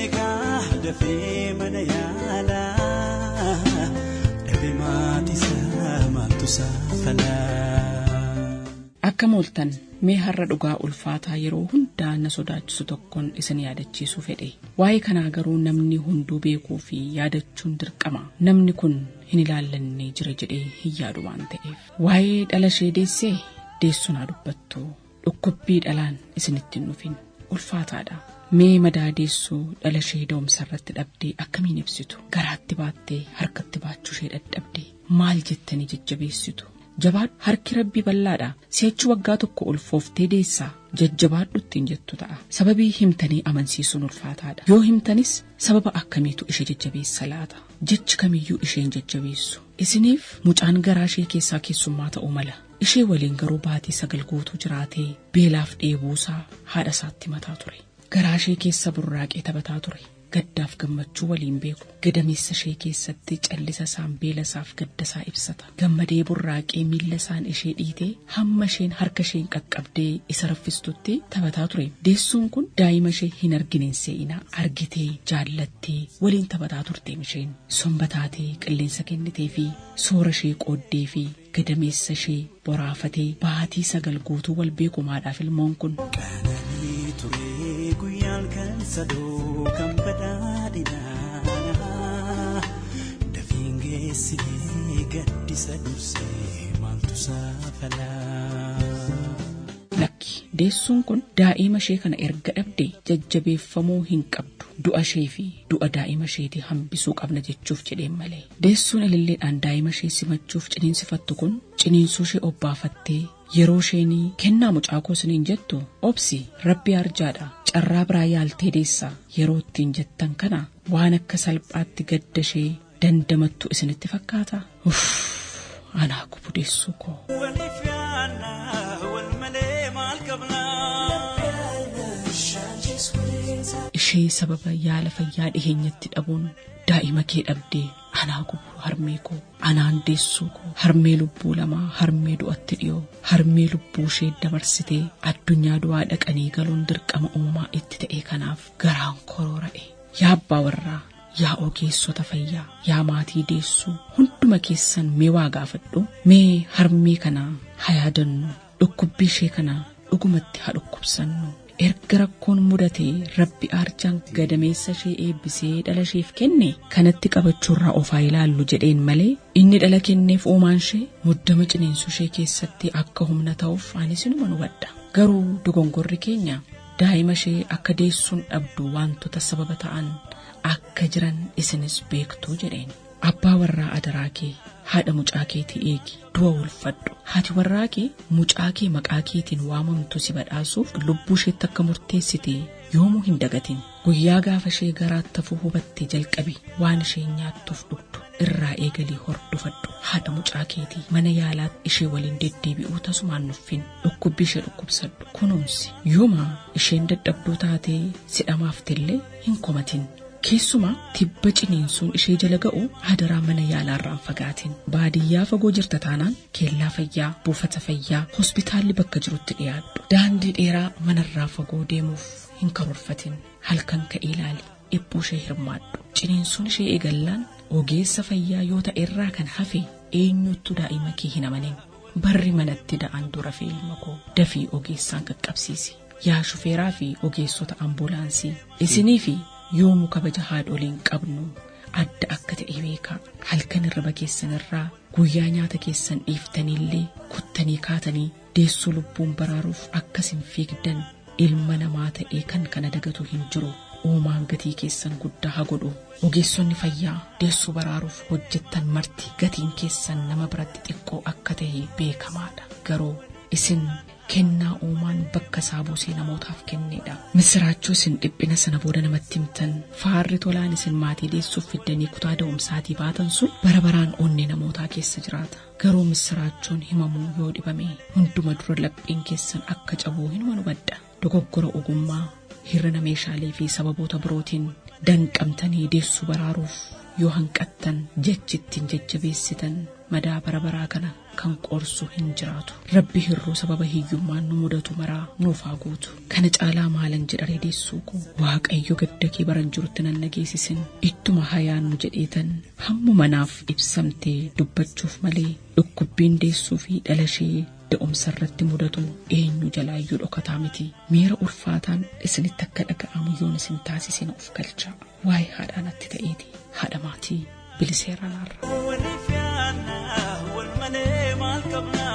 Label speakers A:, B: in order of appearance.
A: Geessine kaa dafee mana yaalaa dhabe maatisaa maaltu saafalaa.
B: Akka mooltan mee har'a dhugaa ulfaataa yeroo hundaa na sodaachisu tokkoon isin yaadachiisuu fedhe. Waa'ee kanaa garuu namni hunduu beekuu fi yaadachuun dirqama. Namni kun hin ilaallanne jira jedhee hin yaadu waan ta'eef. Waa'ee dhala ishee deessee deessu naa dubbattu. Dhukkubbii dhalaan isinitti hin dhufin ulfaataadha. Mee madaa deessuu dhala ishee da'umsa irratti dhabdee akkamiin ibsitu? Garaatti baattee harkatti baachuu ishee dadhabdee maal jettanii jajjabeessitu? Jabaadhu harki rabbii bal'aadha. Si'achi waggaa tokko ulfooftee deessaa jajjabaadhu ittiin jettu ta'a. Sababii himtanii amansiisuun ulfaataadha. Yoo himtanis sababa akkamiitu ishee jajjabeessa laata? Jechi kamiyyuu isheen jajjabeessu. Isiniif mucaan garaa ishee keessaa keessummaa ta'uu mala. Ishee waliin garuu baatii 9 guutuu jiraatee beelaaf dheebuusaa haadha isaatti mataa ture. Garaa ishee keessa burraaqee taphataa ture. Gaddaaf gammachuu waliin beeku. Gadameessa ishee keessatti callisa isaan beela isaaf gadda isaa ibsata. Gammadee burraaqee miilla isaan ishee dhiitee hamma isheen harka isheen qaqqabdee isa raffistutti taphataa ture. Deessuun kun daa'ima ishee hin argineen se'inaa argitee jaallattee waliin taphataa turte isheen. Somba taatee qilleensa kennitee fi soora ishee qooddee fi gadameessa ishee boraafatee baatii 9 guutuu wal beekumaadhaaf ilmoon kun.
A: Qananii ture guyyaan kan sadoo kan badhaadhinaa dafiin geessinee gaddisa dursee maaltu saafalaa.
B: Lakki deessuun kun daa'ima ishee kana erga dhabde jajjabeeffamuu hin qabdu. Du'a ishee fi du'a daa'ima isheetii hambisuu qabna jechuuf jedheen malee. Deessuun ililleedhaan daa'ima ishee simachuuf ciniinsifattu kun ciniinsuu ishee obbaafattee yeroo isheen kennaa mucaa koo isiniin jettu obsi rabbi arjaadha carraa biraa yaaltee deessaa yeroo ittiin jettan kana waan akka salphaatti gadda ishee dandamattu isinitti fakkaata. Uff anaa gubu deessuu koo.
A: Waliif yaadna wal malee maal qabna?
B: Ishee sababa yaala fayyaa dhiheenyatti dhabuun daa'ima kee dhabdee anaa gubu harmee koo anaan deessuu koo harmee lubbuu lamaa harmee du'atti dhiyoo harmee lubbuu ishee dabarsitee addunyaa du'aa dhaqanii galuun dirqama uumamaa itti ta'e kanaaf garaan koroora'e. Yaa abbaa warraa yaa ogeessota fayyaa yaa maatii deessuu hunduma keessan mee waa gaafadhu mee harmee kanaa haa yaadannu dhukkubbii ishee kanaa dhugumatti haa dhukkubsannu. Erga rakkoon mudatee rabbi arjaan gadameessa ishee eebbisee dhala isheef kenne kanatti qabachuurraa ofaa ilaallu jedheen malee inni dhala kenneef uumaan ishee muddama ciniinsuu ishee keessatti akka humna ta'uuf anis inuma hubadha. Garuu dogongorri keenya daa'ima ishee akka deessuun dhabdu wantoota sababa ta'an akka jiran isinis beektuu jedheen. Abbaa warraa adaraa kee haadha mucaa keetii eegi du'a ulfadhu. Haati warraa kee mucaa kee maqaa keetiin waamamtu si badhaasuuf lubbuu isheetti akka murteessite yoomuu hin dagatin. Guyyaa gaafa ishee garaatti hafuu hubatte jalqabi waan isheen nyaattuuf dhugdu irraa eegalii hordofadhu. Haadha mucaa keetii mana yaalaatti ishee waliin deddeebi'uu tasumaan nuffin. Dhukkubbii ishee dhukkubsadhu kunuunsi. Yooma isheen dadhabduu taatee si dhamaaftellee hin komatin. Keessumaa tibba ciniinsuun ishee jala ga'u adaraa mana yaalaarraan fagaatin. Baadiyyaa fagoo jirta taanaan kellaa fayyaa, buufata fayyaa, hospitaalli bakka jirutti dhiyaadhu. Daandii dheeraa manarraa fagoo deemuuf hin karoorfatin. Halkan ka'ee ilaali, dhibbuu ishee hirmaadhu. Ciniinsuun ishee eegallaan ogeessa fayyaa yoo ta'e irraa kan hafe eenyuttu daa'ima kee hin amanin. Barri manatti da'an dura fi ilma koo dafii ogeessaan qaqqabsiisi. Yaa shufeeraa fi ogeessota ambulaansii isinii fi yoomuu kabaja haadholiin qabnu adda akka ta'e beekaa. Halkan hirriba keessan irraa guyyaa nyaata keessan dhiiftaniillee kuttanii kaatanii deessuu lubbuun baraaruuf akkasin fiigdan ilma namaa ta'ee kan kana dagatu hin jiru. Uumaan gatii keessan guddaa haa godhu. Ogeessonni fayyaa deessuu baraaruuf hojjettan marti gatiin keessan nama biratti xiqqoo akka ta'e beekamaadha. Garuu isin kennaa uumaan bakka isaa buusee namootaaf kennedha. Misiraachuu isin dhiphina sana booda namatti himtan faarri tolaan isin maatii deessuuf fiddanii kutaa da'umsaatii baatan sun bara baraan onnee namootaa keessa jiraata. Garuu misiraachuun himamuu yoo dhibame hunduma dura lapheen keessan akka cabuu hin hubadha. Dogoggora ogummaa hir'ina meeshaalee fi sababoota birootiin danqamtanii deessuu baraaruuf yoo hanqattan jechi ittiin jajjabeessitan madaa bara baraa kana kan qorsu hin jiraatu. Rabbi hirruu sababa hiyyummaan nu mudatu maraa nuuf haa guutu. Kana caalaa maalan jedha reedeessuu koo, Waaqayyo gadda kee baran jirutti nan nageessisin. Ittuma hayaannu jedheetan hammuma naaf ibsamtee dubbachuuf malee dhukkubbiin deessuu fi dhala ishee da'umsa irratti mudatu eenyu jalaayyuu dhokataa miti. Miira ulfaataan isinitti akka dhaga'amu yoon isin taasisina of galchaa. Waa'ee haadhaa natti ta'eeti. Haadha maatii biliseera naarra.
A: Waliif yaadna wal malee maal qabna?